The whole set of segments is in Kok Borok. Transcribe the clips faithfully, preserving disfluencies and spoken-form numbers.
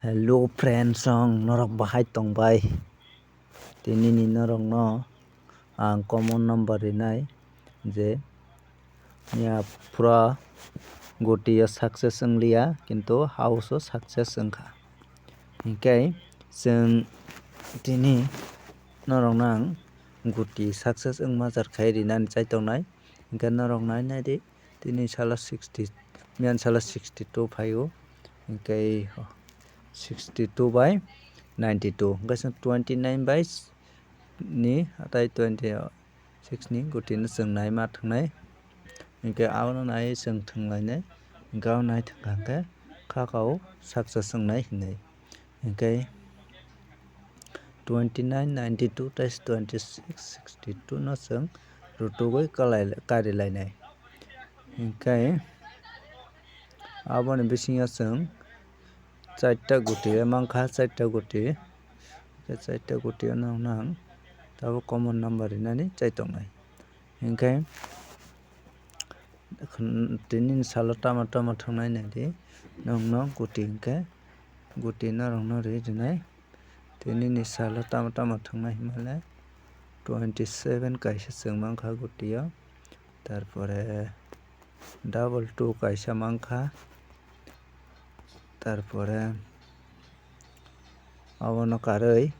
Hello friends, ang norok bahai tongbai? Tini ni norok no ang common number rinai je ya pura goti o success wngliya, kintu house o success wngkha. Hinkhe chwng tini norok no ang goti success wngma jar khai rinani chai tongnai. Hinkhe norok nai nai di, tini salo sixty, miyan salo sixty two phaio, hinkhe sixty two by ninety two, hinkhe chwng twenty nine by ni, tei twenty six ni goti no chwng nai ma thwngnai. Hinkhe abono nai chwng thwnglainai, hinkhe abo nai thwngkha hinkhe kha kao success wngnai hinwi. Hinkhe twenty nine, ninety two tei twenty six, sixty two no chwng rutugwi kalai-, karilainai. Hinkhe aboni bisingo chwng charta goti mankha, charta goti. Hinkhe charta goti no nang tabuk common number rinani chai tongnai. Hinkhe tini ni salo tama tama thwngnai naidi, nokno goti hinkhe goti norokno ri rinai. Tini ni salo tama tama thwngnai hinmale twenty seven kaisa chwng mankha goti o, tarpore double two kaisa mankha, tarpore abono karwi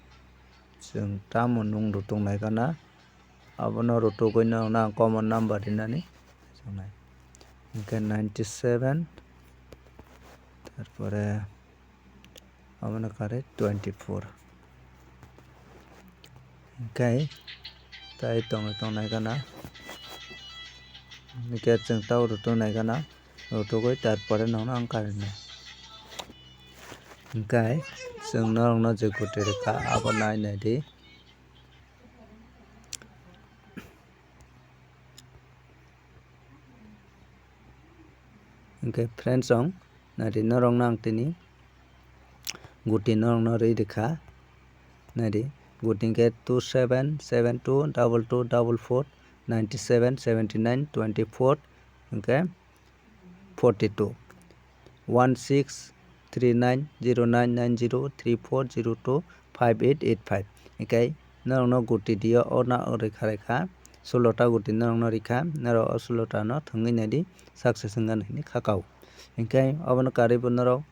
chwng tamo nung rwtwk naikha na, abono rwtugwi no nang common number rinani. Hinkhe ninety seven, tarpore abono karwi twenty four. Hinkhe tai tongwi tongnaikha na, hinkhe chwng tamo rwtwk naikha na, rwtugwi tarpore nokno ang karinai. Hinkhe chwng norokno je goti rwkha abo nai naidi. Hinkhe friends, ang naidi norokno ang tini goti norokno rwi rwkha. Naidi goti hinkhe two seven seven two double two double four ninety seven seventy nine twenty four hinkhe forty two, one six three nine zero nine nine zero three four zero two five eight eight five. Hinkhe norokno goti dio o na rwkha rwkha, sulota goti norokno rikha, norok o sulota no thwngwi naidi success wngkha hinwi kha kao. Hinkhe abono karwi bo norok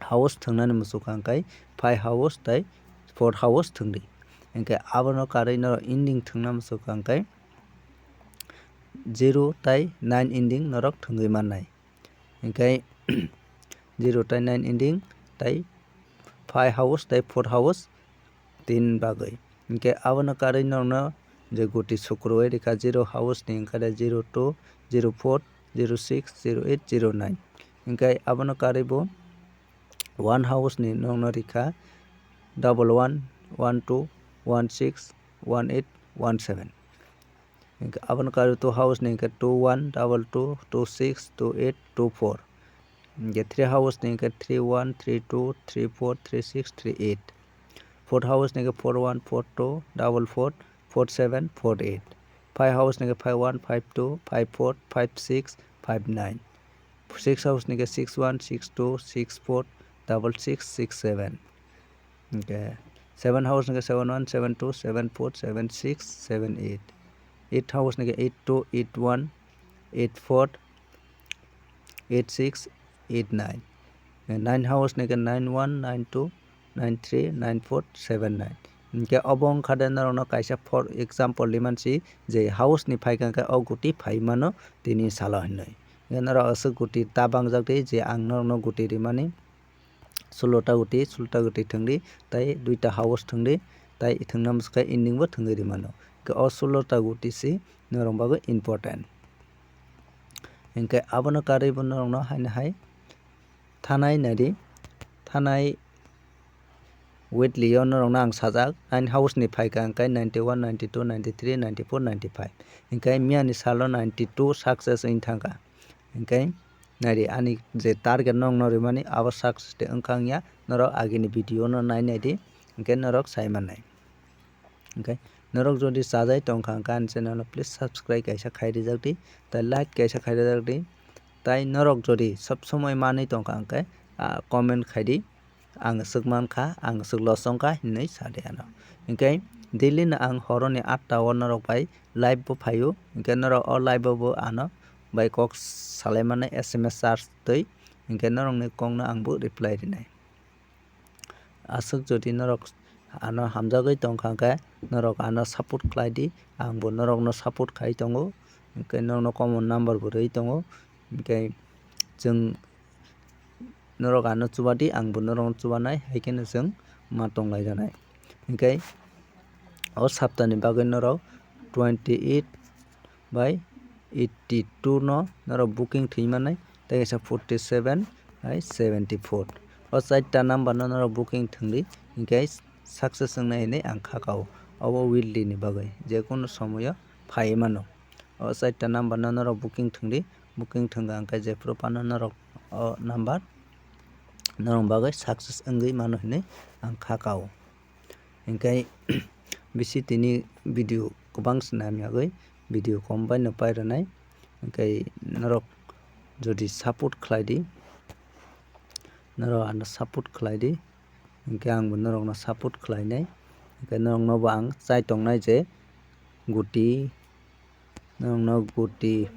house thwngnani muchukha hinkhe five house tei four house thwngdi. Hinkhe abono karwi norok ending thwngna muchukha hinkhe zero tei nine ending norok thwngwi mannai. Hinkhe zero tei nine ending tei five house tei four house tin bagwi. Hinkhe abono karwi norokno je goti sukrui rikha zero house ni hinkhe zero two, zero four, zero six, zero eight, zero nine. Hinkhe abono karwi bo one house ni norokno rikha double one, one two, one six, one eight, one seven. Hinkhe aboni karwi two house ni hinkhe two one double two two six two eight two four. Hinkhe three house ni hinkhe three one three two three four three six three eight. Four house ni hinkhe four one four two double four four seven four eight. Five house ni hinkhe five one five two five four five six five nine. Six house ni hinkhe six one six two six four double six six seven. Hinkhe seven house hinkhe seven one seven two seven four seven six seven eight. Eight house hinkhe eight two eight one eight four eight six eight nine. Nine house hinkhe nine one nine two nine three nine four seven nine. Hinkhe obo wngkha de norokno kaisa for example rimansi je house ni phaikha hinkhe o goti phaimano tini salo hinwi. Hinkhe norok aswk goti ta bangjak di je ang norokno goti rimani. Sulota goti, sulota goti thwngdi, tei duita house thwngdi, tei thwngna mwswkhe ending bo thwngwi rimano. Hinkhe o sulota goti si norok bagwi important. Hinkhe abono karwi bo norokno haino hai thanai naidi, thanai weekly o norokno ang sajak, nine house ni phaikha hinkhe ninety one, ninety two, ninety three, ninety four, ninety five. Hinkhe miyani salo ninety two success wng thangkha. Hinkhe naidi, ani je target no wngno rimani abo success de wngkha wngya, norok agini video no nai naidi, hinkhe norok sai mannai. Hinkhe norok jodi chajai tongkha hinkhe ani channel no please subscribe kaisa khai rijak di, tei like kaisa khai rijak di, tei norok jodi sob somoi manwi tongkha hinkhe, ah, comment khai di. ang swk mankha, ang swk loss wngkha hinwi sadi ano. Hinkhe daily no ang horoni atta o norok bai live bo phaio, hinkhe norok o live o bo ano bai kok salaimani S M S charge twi, hinkhe norokni kokno ang bo reply rinai. Aswk jodi norok ano hamjagwi tongkha khe norok ano support khlai di, ang bo norokno support khai tongo, hinkhe norokno common number bo rwi tongo, hinkhe chwng norok ano chuba di, ang bo norokno chubanai, hai kheno chwng ma tonglai janai. Hinkhe o saptani bagwi norok twenty eight bai eighty two no norok booking thwi manai, tei kaisa forty seven bai seventy four. O chaita number no norok booking thwng di, hinkhe success wngnai hinwi ang kha kao. Obo weekly ni bagwi, je kono somoyo phai mano. O chaita number no norok booking thwng di, booking thwng kha hinkhe jephru phano norok o number norok bagwi success wngwi mano hinwi ang kha kao. Hinkhe bisi tini video kwbang se nam yagwi video kom bai no pai rwnai. Hinkhe norok jodi support khlai di, norok ano support khlai di, hinkhe ang bo norokno support khlainai. Hinkhe norokno bo ang chai tongnai je guti, norokno guti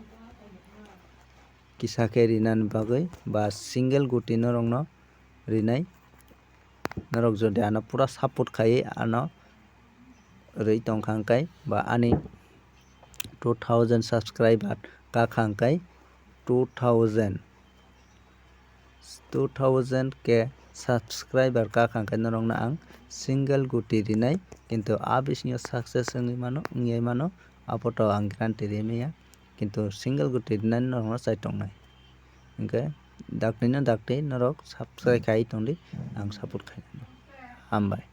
kisa khe rinani bagwi ba single guti norokno rinai. Norok jodi ano pura support khai ano rwi tongkha hwnkhe ba ani two thousand subscriber kakha hwnkhe two thousand two thousand K subscriber kakha hwnkhe norokno ang single guti rinai, kintu a bisingo success wngwi mano, wngya mano, aboto ang guarantee rimaya, kintu single guti rinani norokno chai tongnai. Hinkhe dakti no dakti norok subscribe khai tongdi, ang support khainai. Hambai.